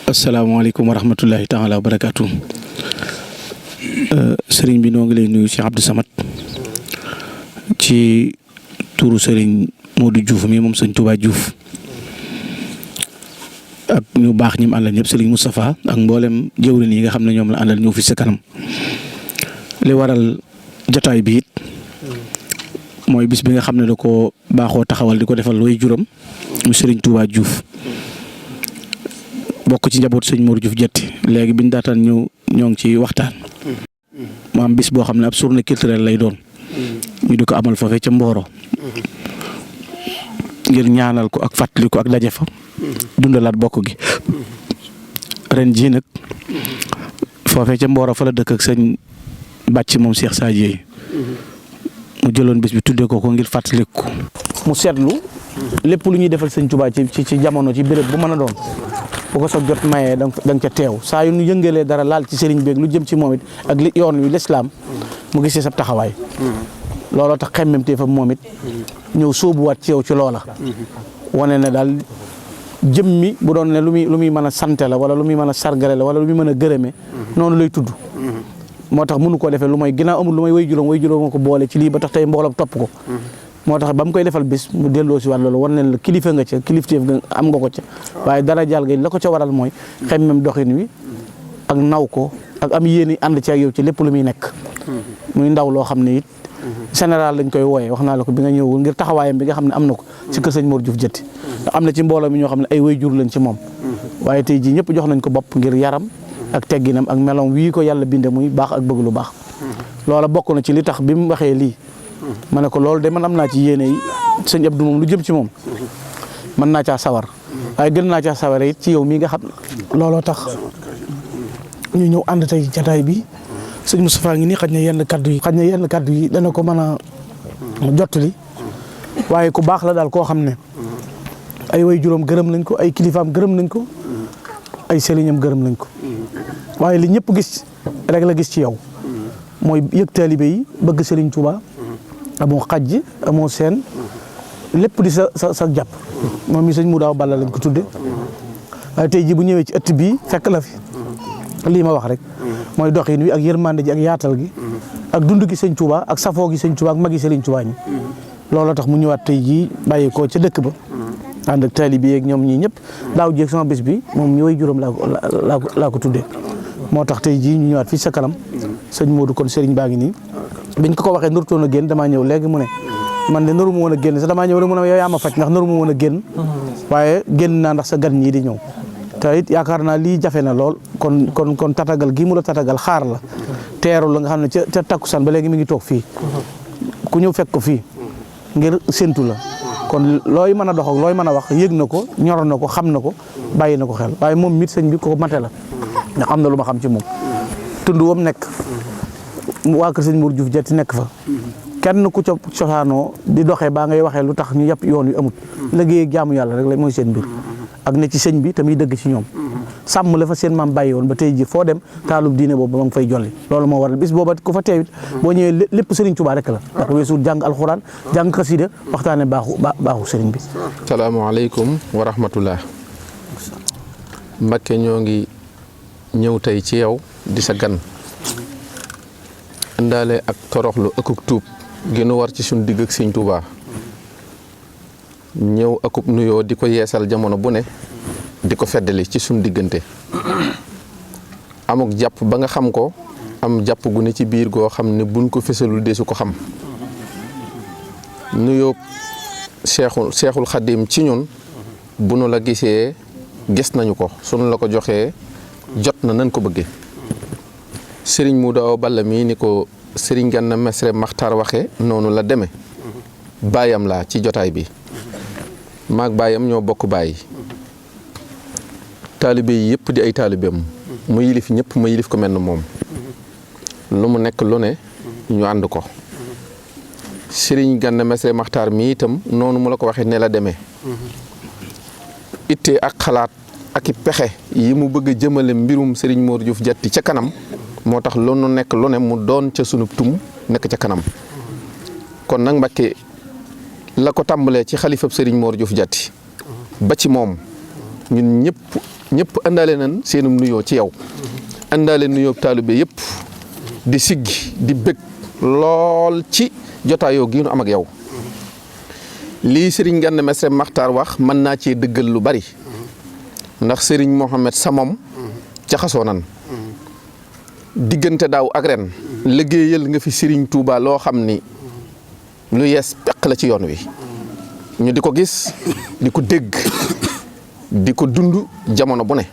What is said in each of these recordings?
asalaamaaleykum wa rahmatullahi taala wa barakaatu. Sëriñ bi noo ngi lay nuyu Cheikh Abdou Samad ci turu sëriñ Modou Diouf mi moom sëñ Touba Diouf ak ñu baax ñi mu àndal ñëpp sëriñ Moustapha ak mboolem jëwriñ yi nga xam ne ñoom la àndal ñëw fi sa kanam. li waral jotaay bi it mooy bis bi nga xam ne da ko baaxoo taxawal di ko defal way juram mu sëriñ Touba Diouf bokk ci njaboot sëñ Mor Diouf Diatty léegi biñ daataan ñëw ñoo ngi ci waxtaan mu am bis boo xam ne ab journée culturelle lay doon ñu di ko amal foofee ca Mboro ngir ñaanal ko ak fàttali ko ak daje fa dundalaat bokk gi ren jii nag foofee ca Mboro fa la dëkk ak sëñ bàcc moom Cheikh Sadio mu jëloon bis bi tuddee ko ngir fàttali ko mu seetlu lépp lu ñuy defal sëñ Touba ci jamono ci béréb bu mën a doon bu ko soog jot mayee da nga ca teew saa yu ñu yëngalee dara laal ci sëriñ beeg lu jëm ci moom it ak li yoon wi lislaam mu gisee sa taxawaay looloo tax xemmem te fa moom it ñëw sóobuwaat ci yow ci loola wane ne daal jëmmi bu doon ne lu muy mën a sante la wala lu muy mën a sargale la wala lu muy mën a gërëme noonu lay tudd moo tax mënu koo defee lu may ginnaaw amul lu may way juróom ko boole ci lii ba tax tey mbooloo topp ko moo tax ba mu koy defal bis mu delloo si waat loolu war nañ la kilifa nga ca kilifteef nga am nga ko ca waaye dara jàll nga la ko ca waral mooy xemmem doxin wi ak naw ko ak am yéeni ànd ci ak yow ci lépp lu muy nekk muy ndaw loo xam ne it général lañ koy wooyee wax naa la ko bi nga ñëwul ngir taxawaayam bi nga xam ne am na ko ci kër sëñ Mor Diouf Diatty ndax am na ci mbooloo mi ñoo xam ne ay way jur lañ ci moom waaye tey jii ñëpp jox nañ ko bopp ngir yaram ak tegginam ak meloom wii ko yàlla binde muy baax ak bëgg lu baax loola bokk na ci li tax bi mu waxee lii ma ne ko loolu de man am naa ci yéene yi sëñ Abdou moom lu jëm ci moom mën naa caa sawar waaye gën naa caa saware it ci yow mii nga xam looloo tax ñu ñëw ànd tey jataay bi sëñ Moustapha ngi nii xaj na yenn kaddu yi dana ko mën a jottali waaye ku baax la daal koo xam ne ay way juróom gërëm nañ ko ay kilifaam gërëm nañ ko ay sëriñam gërëm nañ ko waaye li ñëpp gis rek la gis ci yow mooy yëg taalibe yi bëgg Sëriñ Touba amoo xajj amoo seen lépp di sa jàpp moom mi sëñ mu daaw balla lañ ko tudde waaye tey ji bu ñëwee ci ëtt bii fekk la fi lii ma wax rek mooy doxin wi ak yërmande ji ak yaatal gi ak dund gi sëñ Touba ak safoo gi sëñ Touba ak magi Sëriñ Touba ñi looloo tax mu ñëwaat tey jii bàyyi ko ca dëkk ba ànd ak taalibe yi ak ñoom ñii ñëpp daaw jéeg sama bés bi moom ñooy juróom laa ko tuddee moo tax tey jii ñu ñëwaat fii sa kanam sëñ Modou kon sëriñ baa ngi nii biñ ko waxee nurutoon a génn damaa ñëw léegi mu ne man de naru ma woon a génn sax damaa ñëw rek mu ne yow yaa ma faj ndax naru ma woon a génn waaye génn naa ndax sa gan ñii di ñëw te it yaakaar naa lii jafe na lool kon tatagal gii mu la tatagal xaar la teeru la nga xam ne ca takkusaan ba léegi mi ngi toog fii ku ñëw fekk ko fii ngir séntu la kon looy mën a dox ak looy mën a wax yëg na ko ñor na ko xam na ko bàyyi na ko xel waaye moom mit sëñ bi ko mate la ndax am na lu ma xam ci moom tund wam nekk waa kër sëñ Mor Diouf Diatty nekk fa kenn ku ca cosaanoo di doxee baa ngay waxee lu tax ñu yàpp yoon wi amut liggéey ak jaamu yàlla rek la mooy seen mbir ak ne ci sëñ bi tamit dëgg ci ñoom sàmm la fa seen maam bàyyi woon ba tey ji foo dem taalub diine boobu ba nga fay jolli loolu moo waral bis booba ku fa teewit boo ñëwee lépp Sëriñ Tuubaa rek la ndax weesu jàng alxuraan jàng xasida waxtaane baaxu sëriñ bi. salaamaaleykum wa rahmatullah. Mbakke ñoo ngi ñëw tey ci yow di sa gan indaale ak toroxlu akuk tuub gi nu war ci suñ digg ak Sëriñ Tuubaa ñëw akub nuyoo di ko yeesal jamono bu ne di ko feddali ci suñ diggante amuk jàpp ba nga xam ko am jàpp gu ne ci biir goo xam ne buñ ko fesalul deesu ko xam nuyoo seexul xadim ci ñun bu nu la gisee gis nañu ko sunu la ko joxee jot na nañ ko bëggee sëriñ mu daaw balla mii ni ko sëriñ Gana Messere Maxtaar waxe noonu la demee baayam laa ci jotaay bi maag baayam ñoo bokk baay taalibe yi yëpp di ay taalibeem mu yilif ñëpp ma yilif ko mel ne moom lu mu nekk lu ne ñu ànd ko sëriñ Gana Messere Maxtaar mi itam noonu mu la ko waxee ne la demee itte ak xalaat ak i pexe yi mu bëgg a jëmale mbirum sëriñ Mor Diouf Diatty ca kanam moo tax lu nu nekk lu ne mu doon ca sunub tum nekk ca kanam kon nag Mbàkke la ko tàmbalee ci xalifab sëriñ Mor Diouf Diatty ba ci moom ñun ñëpp ñëpp àndaale nañ seenum nuyoo ci yow àndaale nuyoo taalibe yëpp di siggi di bëgg lool ci jotaayoo gi nu am ak yow lii Serigne Ganna Messere Maxtaar wax mën naa cee dëggal lu bari ndax Serigne Mohamed sa moom jaxasoo nan diggante daaw ak ren liggéeyal nga fi Serigne Touba loo xam ni lu yees peq la ci yoon wi ñu di ko gis di ko dégg di ko dund jamono bu ne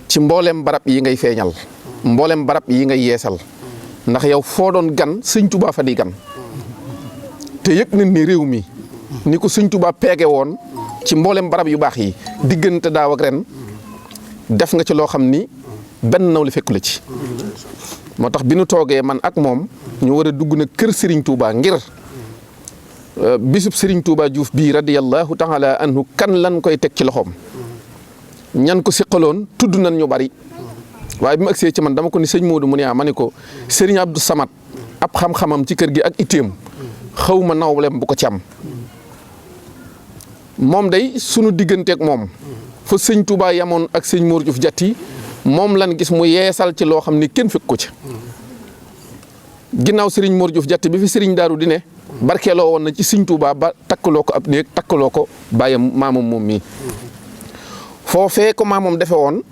ci mboolem barab yi ngay feeñal mboolem barab yi ngay yeesal ndax yow foo doon gan sëñ Touba fa di gan te yëg nañ ni réew mi ni ko sëñ Touba peege woon ci mboolem barab yu baax yi diggante daaw ak ren def nga ci loo xam ni benn naw li fekku la ci moo tax bi nu toogee man ak moom ñu war a dugg na kër Serigne Touba ngir bisub Serigne Touba Diouf bii radiyallahu taala anhu kan lan koy teg ci loxoom ñan ko siqaloon tudd nañ ñu bari waaye bi ma agsee ci man dama ko ni sëñ Modou mu ne ma ne ko Serigne Abdou Samad ab xam-xamam ci kër gi ak itteem xaw ma nawlem bu ko ci am moom day sunu digganteeg moom fa sëñ Touba yamoon ak sëñ Mor Diouf Jatti moom lan gis mu yeesal ci loo xam ni kenn fekk ko ci ginnaaw Serigne Mor Diouf Jatti bi fi Serigne Daaru di ne barkeeloo woon na ci sëñ Touba ba takkaloo ko ab néeg takkaloo ko bàyyam maamam moom mii foofee ko maamam defe woon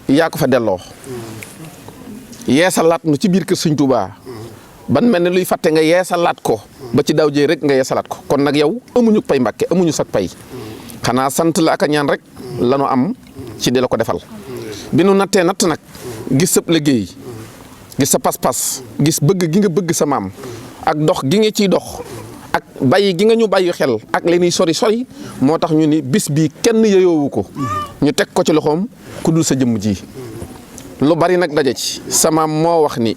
yaa ko fa delloo yeesalaat nu ci biir kër sëñ Touba ban mel ne luy fàtte nga yeesalaat ko ba ci daaw jee rek nga yeesalaat ko kon nag yow amuñu pay Mbàkke amuñu sag pay xanaa sant la ak a ñaan rek lanu am ci di la ko defal bi nu nattee natt nag gis sa liggéey gis sa pas-pas gis bëgg gi nga bëgg sa maam ak dox gi nga ciy dox ak bàyyi gi nga ñu bàyyi xel ak li ñuy sori sori moo tax ñu ni bis bii kenn yeyoowu ko ñu teg ko ci loxoom ku dul sa jëmm ji lu bari nag daje ci sa maam moo wax ni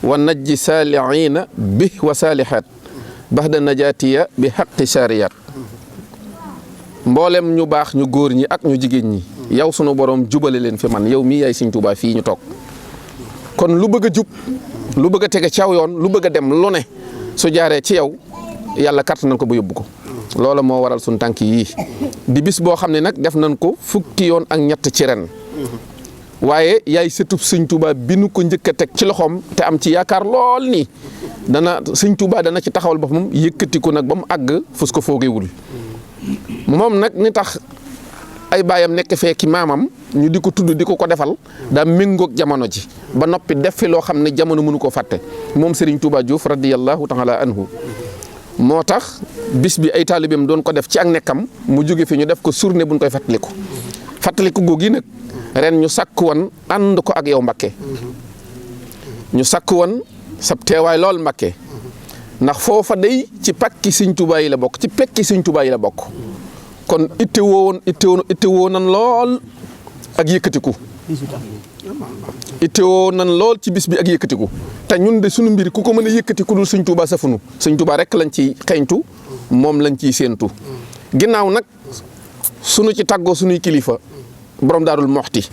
wa najji saalihiina bi wa saalihaat baxda najaatiya bi xaqi saariyaat mboolem ñu baax ñu góor ñi ak ñu jigéen ñi yow sunu borom jubale leen fi man yow mii yaay Sëñ Tuubaa fii ñu toog kon lu bëgg a jub lu bëgg a tege caw yoon lu bëgg a dem lu ne su jaaree ci yow yàlla kàtt nañ ko ba yóbbu ko loola moo waral suñu tànk yii di bis boo xam ne nag def nañ ko fukki yoon ak ñett ci ren waaye yaay sëtub Sëñ Tuubaa bi nu ko njëkk a teg ci loxoom te am ci yaakaar lool nii dana Sëñ Tuubaa dana ci taxawal boppam yëkkati ko nag ba mu àgg fus ko foogewul moom nag ni tax ay baayam nekk fee ki maamam ñu di ko tudd di ko defal daa méngoog jamono ji ba noppi def fi loo xam ne jamono mënu koo fàtte moom Serigne Touba Diouf radiyallahu taala anhu moo tax bis bi ay taalibeem doon ko def ci ak nekkam mu jóge fi ñu def ko journée buñ koy fàttaliku googu nag ren ñu sakk woon ànd ko ak yow Mbakke ñu sakk woon sab teewaay lool Mbakke ndax foofa day ci pakki Sëñ Tuubaa yi la bokk ci pekki Sëñ Tuubaa yi la bokk kon ittewoo nan lool ak yëkkatiku ittewoo nan lool ci bis bi ak yëkkatiku te ñun de sunu mbir ku ko mën a yëkkatiku dul Sëñ Tuubaa safunu Sëñ Tuubaa rek lañ ciy xeeñtu moom lañ ciy séentu ginnaaw nag sunu ci tàggoo sunuy kilifa borom Daarul Moxti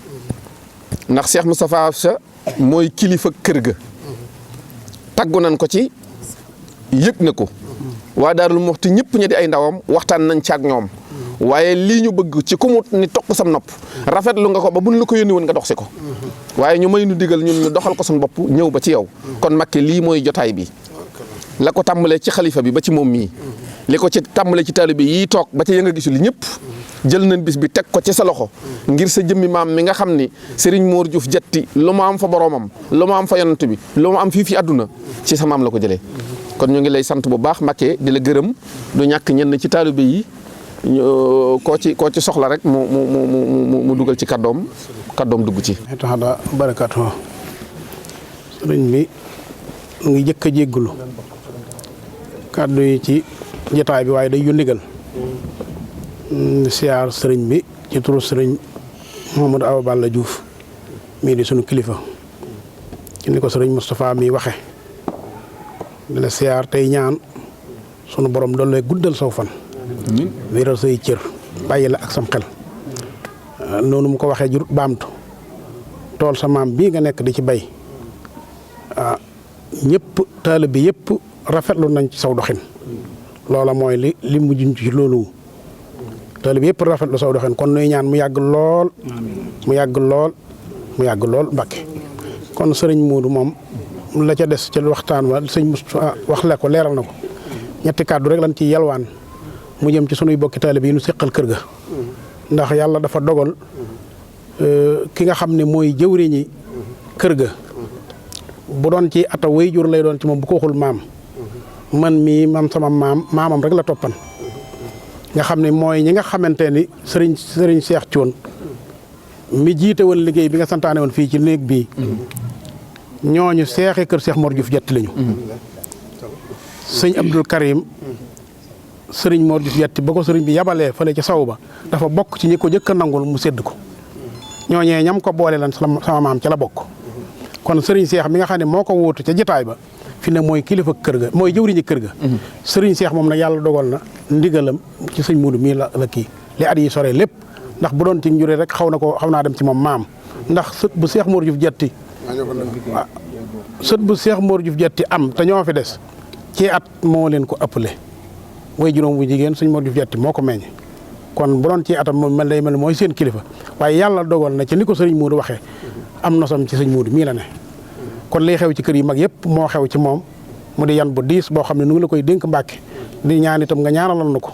ndax Cheikh Moustapha Sa mooy kilifa kër ga tàggu nañ ko ci yëg na ko waa Daarul Moxti ñëpp ña di ay ndawam waxtaan nañ ci ak ñoom waaye lii ñu bëgg ci ku mu ni toq sam nopp rafetlu nga ko ba buñ la ko yónni woon nga dox si ko waaye ñu may nu digal ñun ñu doxal ko suñu bopp ñëw ba ci yow kon Mbakke lii mooy jotaay bi la ko tàmbalee ci xalifa bi ba ci moom mii li ko ci tàmbalee ci taalibe yi toog ba ci ya nga gisul ñëpp jël nañ bis bi teg ko ci sa loxo ngir sa jëmmi maam mi nga xam ni Serigne Mor Diouf Jatti lu ma am fa boromam lu ma am fa yonent bi lu ma am fii fi àdduna ci sa maam la ko jëlee kon ñu ngi lay sant bu baax Mbakke di la gërëm du ñàkk ñenn ci taalibe yi koo ci soxla rek mu dugal ci kàddoom dugg ci. taala barakaatu sëriñ bi mu ngi jëkk a jéggulu kàddu yi ci jotaay bi waaye day yu ndigal siyaar sëriñ bi ci turu sëriñ Mouhamadou Awa Balla Diouf mii di sunu kilifa ci ni ko sëriñ Moustapha mi waxe dina siyaar tey ñaan sunu borom doon lay guddal saw fan wéeral say cër bàyyi la ak sam xel noonu mu ko waxee jurut baamtu tool sa maam bii nga nekk di ci bay ñëpp taalibe bi yëpp rafetlu nañ ci saw doxin loola mooy li mujj ci loolu taalibe yëpp rafetlu saw doxin kon nuy ñaan mu yàgg lool mu yàgg lool Mbàkke kon sëriñ Muudu moom la ca des ca waxtaan wa sëñ Moustapha wax la ko leeral na ko ñetti kàddu rek lañ ci yalwaan mu jëm ci sunuy bokki taalibe yi nu seqal kër ga ndax yàlla dafa dogal ki nga xam ne mooy jëwriñi kër ga bu doon ci ata way jur lay doon ci moom bu ko waxul maam man sama maamam rek la toppan nga xam ne mooy ñi nga xamante ni sëriñ Cheikh Thion mi jiite woon liggéey bi nga santaane woon fii ci néeg bii ñooñu seexi kër Cheikh Mor Diouf Diatty lañu sëñ Abdul Karim sëriñ Mor Diouf Diatty ba ko sëriñ bi yabalee fële ca saw ba dafa bokk ci ñi ko jëkk a nangul mu sédd ko ñooñee ñam ko boole lan sama maam ca la bokk kon sëriñ Cheikh mi nga xam ne moo ko wuutu ca jitaay ba fi ne mooy kilifa kër ga mooy jëwriñi kër ga sëriñ Cheikh moom nag yàlla dogal na ndigalam ci sëñ Muudu mii la kii li at yi sore lépp ndax bu doon ci njuree rek xaw naa dem ci moom maam ndax sët bu Cheikh Mor Diouf Diatty sët bu Cheikh Mor Diouf Diatty am te ñoo fi des ci at moo leen ko ëppale way juróom bu jigéen sëñ Mor Diouf Diatty moo ko meññ kon bu doon ci atam moom day mel mooy seen kilifa waaye yàlla dogal na ci ni ko sëriñ Muudu waxee am nosam ci sëñ Muudu mii la ne kon liy xew ci kër yi mag yëpp moo xew ci moom mu di yan bu diis boo xam ne nu ngi la koy dénk Mbàkke di ñaan itam nga ñaanalal na ko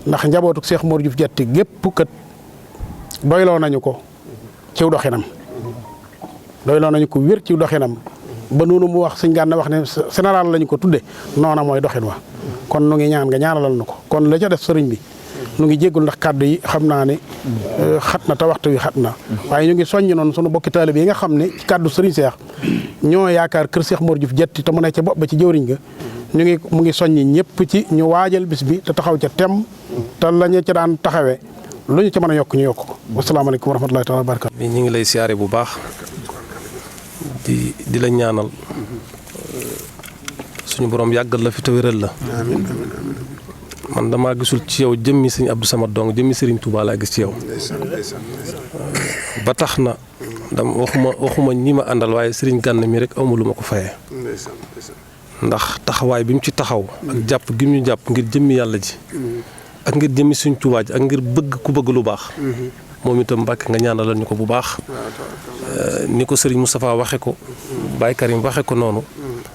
ndax njabootu Cheikh Mor Diouf Diatty gépp kat doyloo nañu ko ciw doxinam doyloo nañu ko wér ci doxinam ba noonu mu wax sëñ Gana wax ne général lañu ko tudde noona mooy doxin wa kon nu ngi ñaan nga ñaanalal na ko kon la ca def sëriñ bi nu ngi jéggul ndax kàddu yi xam naa ne xat na te waxtu wi xat na waaye ñu ngi soññ noonu sunu bokki taalibe yi nga xam ne ci kàddu sëriñ Cheikh ñoo yaakaar kër Cheikh Mor Diouf Diatty te mu nekk ca bopp ba ci jëwriñ ga mu ngi soññi ñëpp ci ñu waajal bis bi te taxaw ca tem te lañu ca daan taxawee lu ñu ca mën a yokk ñu yokk ko wasalaamaaleykum wa rahmatulahi taala wa barakatu ñu ngi lay siyaare bu baax di la ñaanal suñu borom yàggal la fi te wéral la man damaa gisul ci yow jëmmi sëñ Abdou Samad dong jëmmi Serigne Touba laa gis ci yow ba tax na waxuma ñi ma àndal waaye Serigne Gana mi rek awma lu ma ko fayee ndax taxawaay bi mu ci taxaw ak jàpp gi mu ñu jàpp ngir jëmmi yàlla ji ak ngir jëmmi suñ Touba ji ak ngir bëgg ku bëgg lu baax moom itam Mbàkke nga ñaanalal ñu ko bu baax ni ko Serigne Moustapha waxe ko Baye Karim waxe ko noonu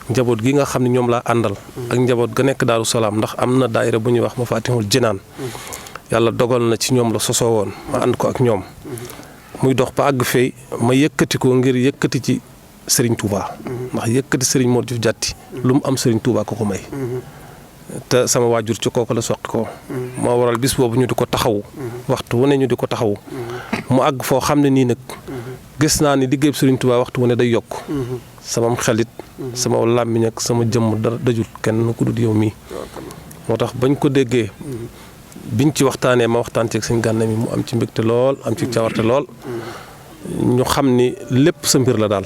njaboot gi nga xam ne ñoom laa àndal ak njaboot ga nekk Daaru Salaam ndax am na daayira bu ñuy wax Mafatihul Jinaan yàlla dogal na ci ñoom la sosoo woon ma ànd ko ak ñoom muy dox ba àgg fay ma yëkkati ko ngir yëkkati ci Serigne Touba ndax yëkkati Serigne Mor Diouf Diatty lu mu am Serigne Touba ko may te sama waajur ci kooku la soqi ko moo waral bis boobu ñu di ko taxawu waxtu wu ne ñu di ko taxawu mu àgg foo xam ne nii nag gis naa ni liggéey Serigne Touba waxtu wu ne day yokk sama xelit sama làmmiñ ak sama jëmm dara dajul kenn ku dul yow mii moo tax bañ ko déggee biñ ci waxtaanee ma waxtaan ci ak sëñ Gana mi mu am ci mbégte lool am ci cawarte lool ñu xam ni lépp sa mbir la daal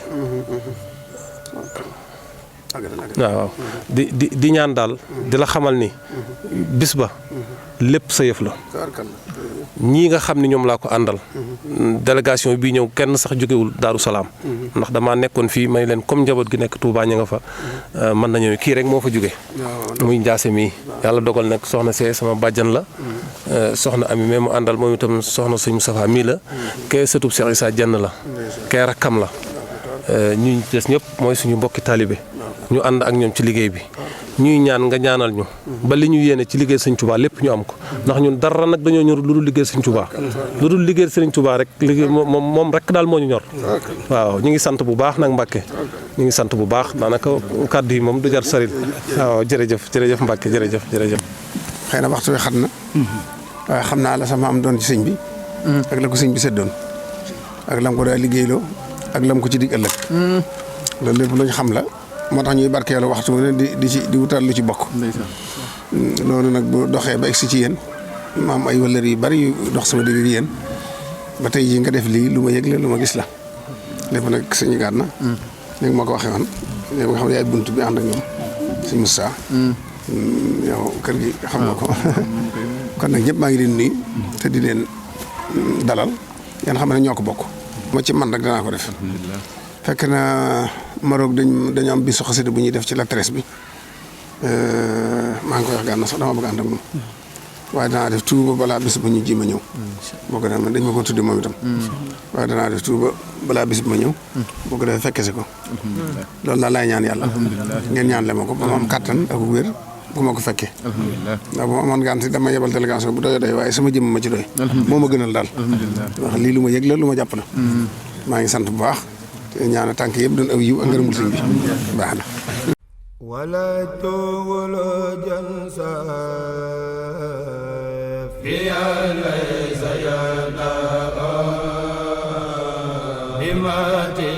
waaw di ñaan daal di la xamal ni bis ba lépp sa yëf la ñii nga xam ni ñoom laa ko àndal délégation bii ñëw kenn sax jógewul Daaru Salaam ndax damaa nekkoon fii may leen comme njaboot gi nekk Touba ña nga fa mën nañu kii rek moo fa jóge muy njaase mii yàlla dogal nag soxna see sama bàjjan la soxna ami mais mu àndal moom itam soxna sëñ Moustapha mii la kee sëtub Cheikh Issa Dieng la kee rakkam la ñu des ñëpp mooy suñu mbokki taalibe ñu ànd ak ñoom ci liggéey bi ñuy ñaan nga ñaanal ñu ba li ñu yéene ci liggéey sëñ Touba lépp ñu am ko ndax ñun dara nag dañoo ñor lu dul liggéey sëñ Touba lu dul liggéey sëñ Touba rek liggéey moom rek daal moo ñu ñor waaw ñu ngi sant bu baax nag Mbàkke ñu ngi sant bu baax daanaka kàddu yi moom du jar saril waaw jërëjëf Mbàkke jërëjëf xëy na waxtu wi xat na waaye xam naa la sama am doon ci sëñ bi ak la ko sëñ bi seddoon ak lam ko daa liggéeyloo ak lam ko ci dig ëllëg loolu lépp lu ñu xam la moo tax ñuy barkeelu waxtu ne di wutal lu ci bokk loolu nag bu doxee ba egsi ci yéen ma am ay wëllër yu bari yu dox sama digg yéen ba tey jii nga def lii lu ma yëg la lu ma gis la lépp nag sëñ Gana léegi ma ko waxee woon léegi nga xam ne yaay bunt bi ànd ak ñoom sëñ Moussa yow kër gi xam nga ko kon nag ñëpp maa ngi leen nuyu te di leen dalal ngeen xam ne ñoo ko bokk ma ci man rek danaa ko def fekk na Maroc dañu am bisu xasida bu ñuy def ci la 13 bi maa ngi koy wax Gana sax dama bëgg ànd ak moom waaye danaa def tuuba balaa bis bu ñu ji ma ñëw. boo ko defee man dañ ma ko tudde moom itam. waaye danaa def tuuba balaa bis bu ma ñëw. boo ko defee fekke si ko. loolu daal laay ñaan yàlla. ngeen ñaan le ma ko ba ma am kattan ak wér bu ma ko fekkee. ndax bu ma amoon gànt dama yebal délégation bu doy doy waaye sama jëmm ma ci doy. moo ma gënal daal. ndax lii lu ma yëg la lu ma jàpp la. maa ngi sant bu baax te ñaan tànk yëpp doon aw yiw ak ngërëmul sëñ bi baax na. wala togolo jansa fi alaysa yada bimati